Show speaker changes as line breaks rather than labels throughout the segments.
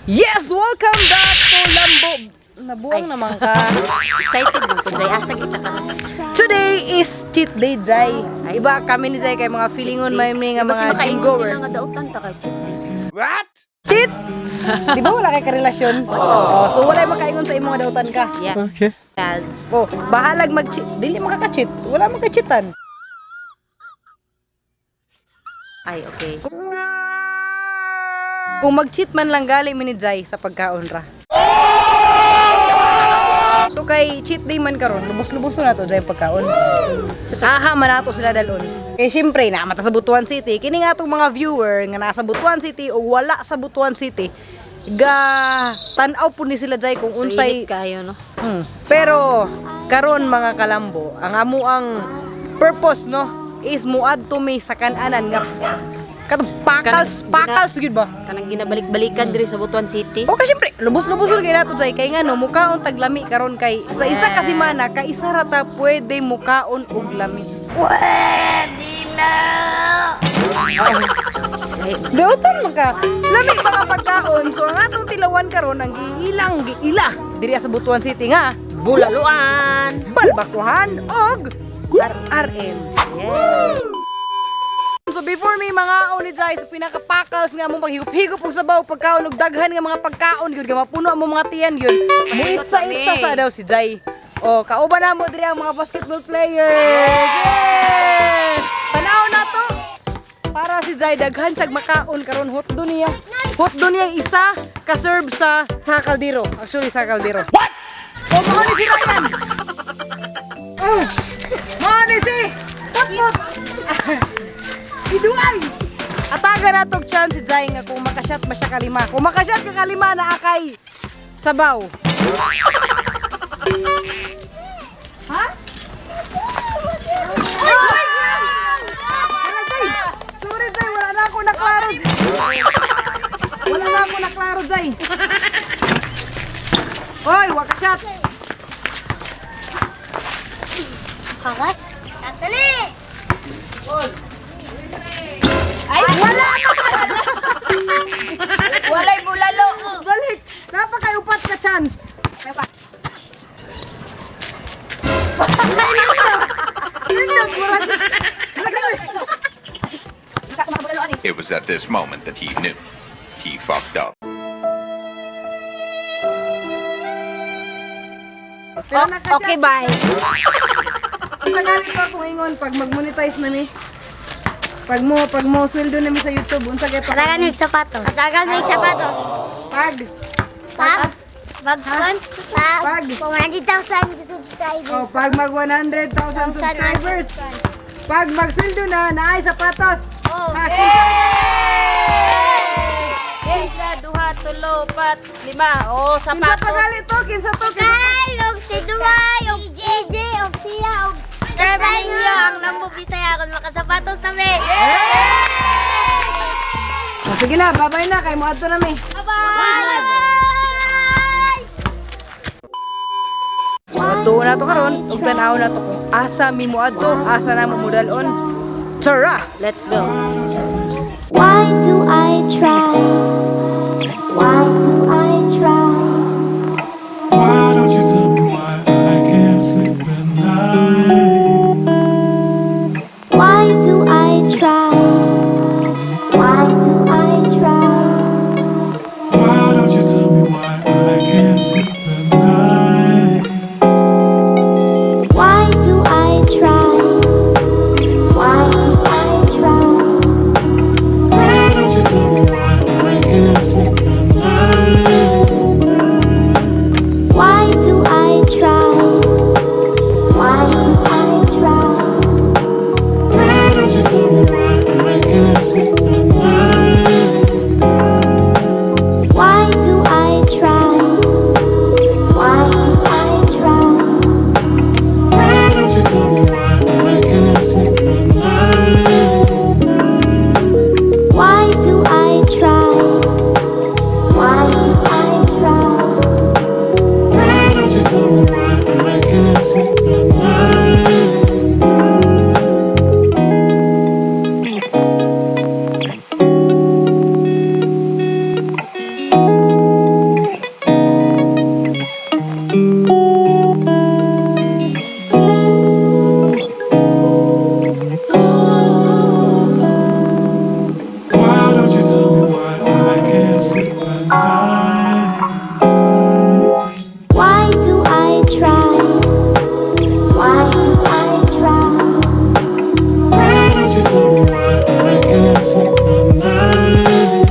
Yes! Welcome back to Lambo! Nabuang naman ka.
Excited man ko, Jay. Asa kita ka?
Today is cheat day, Jay. Iba kami ni Jay kay mga feelingon may nga
Basta
mga gym
makaingon
goers.
sila nga dautan ta kay cheat day.
Cheat! Di ba wala kay karelasyon? Oh, so wala makaingon sa imong nga dautan ka.
Yeah.
Okay.
Yes.
Oh, bahalag mag-cheat. Dili makaka-cheat. Wala makacheatan.
Ay, okay.
Kung mag-cheat man lang gali mi ni Jay sa pagkaon ra. So kay cheat day man karon, lubos-lubos na to Jay ang pagkaon. Aha man nato sila dalon. Kay syempre naa mata sa Butuan City, kini nga atong mga viewer nga nasa Butuan City o wala sa Butuan City, ga tan-aw pud ni sila Jay kung
So,
unsay
init kayo, no?
Pero karon, mga kalambo, ang amo ang purpose, no, is muadto mi sa kananan nga katong pakals, pakals gyud ba?
Kanang ginabalik-balikan diri sa Butuan City.
Okay, syempre, lubos-lubos kay nato jay kay ngano mukaon tag lami karon kay sa isa ka semana ka isa ra ta pwede mukaon og lami.
Pwede na!
Dautan man ka. Lami ba nga pagkaon? So ang atong tilawan karon ang giilang giila diri sa Butuan City nga
Bulaluan!
Balbakuhan og RRM.
Yeah.
So before mi mga ni Jai sa pinakapakals nga among paghigop-higop og sabaw pagkaon og daghan nga mga pagkaon gyud nga mapuno ang mga tiyan gyud. Muitsa
kami.
Itsa sa daw si Jai. O kauban na mo diri ang mga basketball players. Yes! Tanaw na to. Para si Jai daghan sag makaon karon hotdo niya. Hotdo niya isa ka-serve sa kaldero. Actually, sa kaldero. What? O mao ni si Ryan. Oh. Mao ni si Putput. Iduay! Ataga na tog chance si Jai nga kung makashot ba siya kalima. Kung makashot ka kalima na akay sabaw. Ha? Ay! Wala, Jai! Sorry, Jai, wala na ako naklaro. Wala na ako naklaro, Jai. Hoy, wag ka shot.
Kagat? Tatali!
Ay!
Wala ka!
Walay bulalo!
Balik! Napakay upat ka chance. Nindot, murag.
It was at this moment that he knew. He fucked up.
Pero nakashot.
Okay, bye.
Sa gani pa akong ingon pag mag-monetize na mi. Pag mo sweldo na mi sa YouTube, unsa kay pa
Atagan may sapatos. Atagan may sapatos.
Pag
Pag, pag, pag,
Pag.
pag, 100,000 subscribers.
Oh, pag mag 100,000 subscribers. Pag magsweldo na, naay sapatos.
Oh.
Ha, kinsa ka?
Isa, duha, tulo, pat, lima. Oh,
Kinsa
sapatos.
pa gali to? Kinsa to? Kinsa to?
Kay, og si Duay, og JJ, og Sia, og Subscribe niyo ang Lambo Bisaya kung makasapatos na mi.
Oh, sige na, babay na kay moadto na mi.
Bye-bye!
So adto na to karon ug tan-aw na to kung asa mi moadto, asa na mo modalon. Tara!
Let's go.
Why do I try? Why do I try?
Why don't you tell me why I can't sleep at night?
Why do I try? Why do I try?
Why don't you tell me why I can't sleep at night?
Why do I try? Why do I try?
Why don't you tell me why I can't sleep at night? night?
Why do I try? Why do I try?
Why don't you tell me why I can't sleep at night?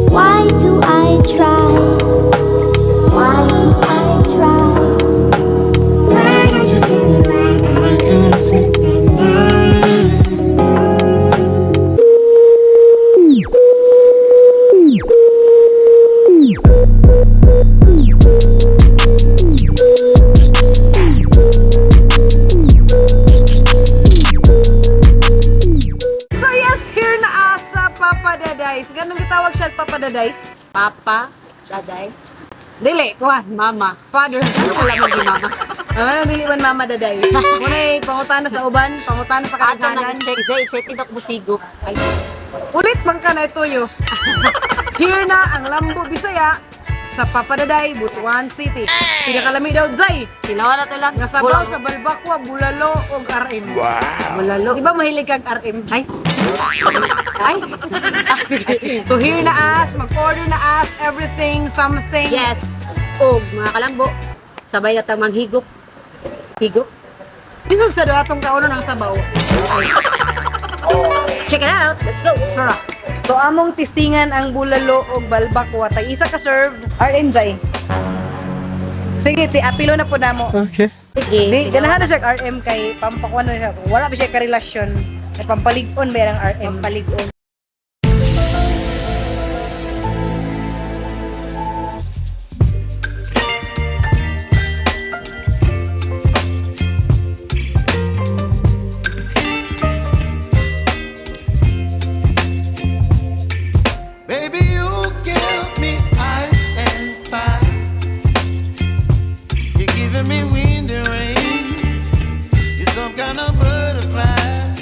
Why do I try? Why do I try?
Why don't you tell me why I can't sleep at night?
So yes, here na sa Papa Dadays. Ganun gitawag siya Papa Dadays?
Papa, daday,
Dili, kuan.
mama.
Father.
Ano wala man di mama?
Ano, dili man Mama Daday. Muna'y pangutana sa uban, pangutana sa
Ato
kadaghanan.
nang check. Zay, excited ako musigok. Ay,
Ulit man ka na ituyo. Here na ang Lambo Bisaya sa Papa Daday, Butuan City. Pinakalami daw, Zay!
sinawa na to lang.
Nga sabaw sa Balbakwa, Bulalo ug RM.
Bulalo.
Di ba mahilig kag RM?
Ay.
Ay. Ah, sige. So here na as, mag-order na as, everything, something.
Yes. Og mga kalambo, sabay na tang manghigop. Higop.
Isog sa doon atong kauno ng sabaw.
Check it out. Let's go.
Tara. So among tistingan ang bulalo og balbakwa. Tag isa ka serve, RM Jai. Sige, ti apilo na po namo.
Okay.
Sige.
Di, ganahan na siya og RM kay pampakuan na siya. Wala pa siya karelasyon. Kay pampalig-on ba ang RM?
Pampalig-on.
Baby, you give me ice and fire. You're giving me wind and rain. You're some kind of butterfly.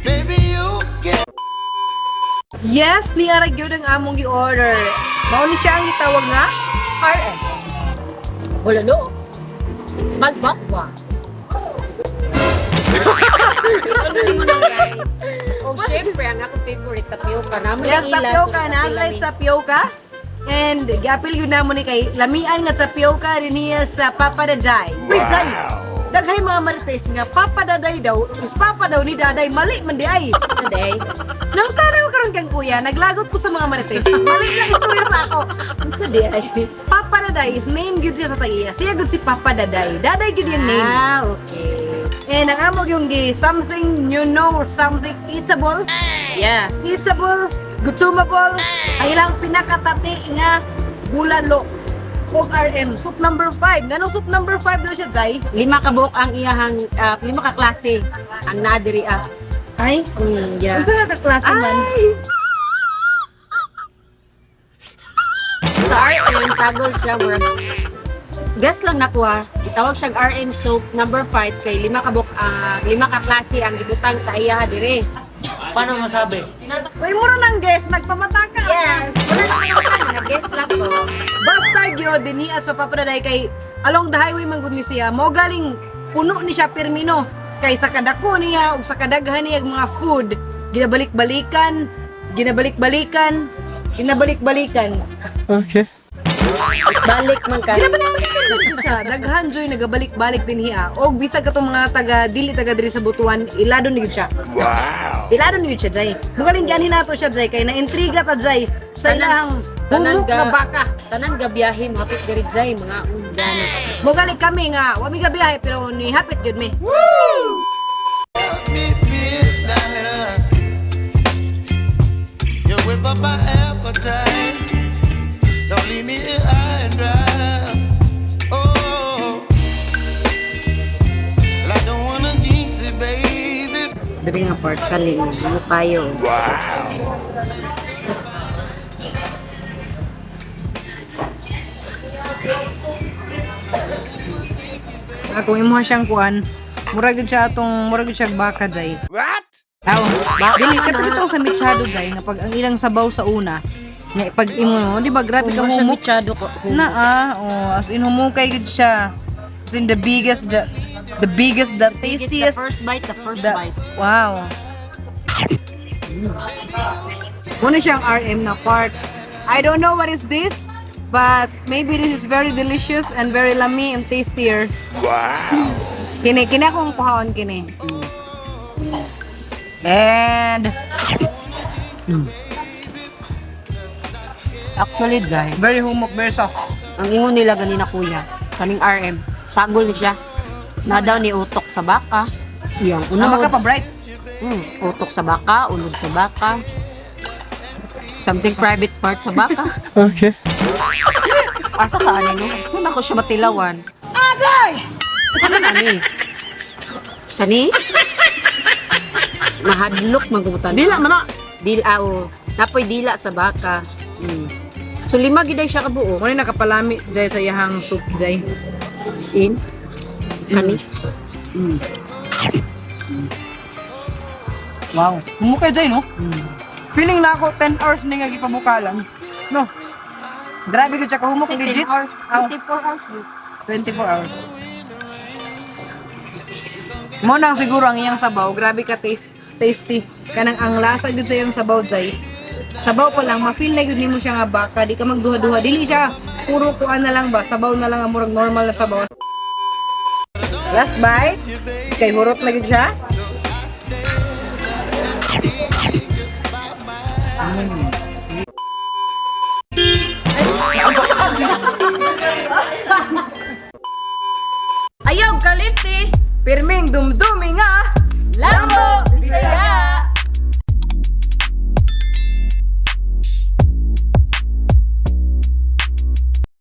Baby, you give.
Yes, ni ara gyud ang among gi-order. Mao ni siya ang gitawag nga
RM. Bulalo. Balbakwa. Ano na guys? Oh, syempre, ang akong favorite tapioca. Naman
Yes, tapioca na like tapioca. And giapil yun namo ni kay lamian nga tapioca dinhiya sa Papa Daday. Wait, Day. Daghay mga marites nga Papa Daday daw, is Papa daw ni Daday mali man di ay.
Today.
Nang tanaw karon kang kuya, naglagot ko sa mga marites. Mali lang istorya sa ako.
Unsa di ay?
Papa Daday is name gyud siya sa tag-iya. Siya gyud si Papa Daday. Daday gyud yung name.
Ah, okay.
And ang amo yung gi something you know or something eatable. Eatable, consumable, ang ilang pinakatati nga bulalo og RM. Soup number 5. Nganong soup number 5 daw siya, Zay?
Lima ka buok ang iyahang lima ka klase ang naa diri ah.
Ay,
Yeah.
unsa nga ka klase man?
Ay! Sa RM, sagol siya, murag. Guess lang nakuha. Itawag siyang RM soap number 5 kay lima ka buok, lima ka klase ang gibutang sa iyaha dire.
Paano masabi?
So, imo ra nang guess, nagpamataka.
Yes, wala na akong na guess lang ko.
Basta gyud dinhi sa Papa Daday kay along the highway man gud ni siya. Mo galing puno ni siya pirmino kay sa kadako niya ug sa kadaghan niya mga food ginabalik-balikan, ginabalik-balikan, ginabalik-balikan.
Okay.
Balik man ka.
Ginabalik-balikan gud siya. Daghan joy nagabalik-balik din hiya. Og bisag katong mga taga dili taga diri sa Butuan, ilado ni gyud siya. Wow. Ilado ni gyud siya jay. Mugaling gianhin nato siya jay kay naintriga ta jay sa ilahang
Tanan
humok nga baka.
Tanan ga biyahe mahapit diri jay mga undana.
Mugaling kami nga wa mi gabiyahe pero ni hapit gyud mi.
Me midnight. You whip up my appetite. Don't leave me here high and dry. Oh, well, I don't wanna jinx it, baby.
Diri nga part kaling mo kayo.
Ako imo siyang kuan. Mura gyud siya atong mura gyud siya baka jay.
What?
Aw, dili ka itong sa mechado jay nga pag ang ilang sabaw sa una nga pag imo di ba grabe ka
Kung siya
humok
mechado ko.
na ah oh, as in humukay gyud siya. As in the biggest the biggest the
Biggest,
tastiest
the first bite, the first
the,
bite.
wow. Muna siyang RM na part. I don't know what is this, but maybe this is very delicious and very lami and tastier. Wow! Kini, kini akong kuhaon kini. And
Actually, Jai,
very humok, very soft.
ang ingon nila ganina kuya, kaning RM, sagol ni siya. Na daw ni utok sa baka. Iyang
Una
unod.
maka pa bright.
Utok sa baka, unod sa baka. Something private part sa baka.
Okay.
Asa ka ani no? Saan ako siya matilawan? Agay! Ano na ni? Kani? Mahadlok magumutan.
Dila man na.
Dila o. Napoy dila sa baka. So lima giday siya kabuo.
Muna nakapalami jay sa iyahang soup jay.
Sin. Kani.
Wow. Humok kay jay no? Feeling na ako 10 hours ni nga gipabukalan. No. Grabe gud siya kahumok
Kasi
legit.
10 hours,
Aw.
24 hours. Di.
24 hours. Mo nang siguro ang iyang sabaw, grabe ka taste, tasty. Kanang ang lasa gyud sa iyang sabaw jay. Sabaw pa lang ma-feel na gyud nimo siya nga baka di ka magduha-duha dili siya. Puro kuan na lang ba, sabaw na lang ang murag normal na sabaw. Last bite. Kay hurot na gyud siya.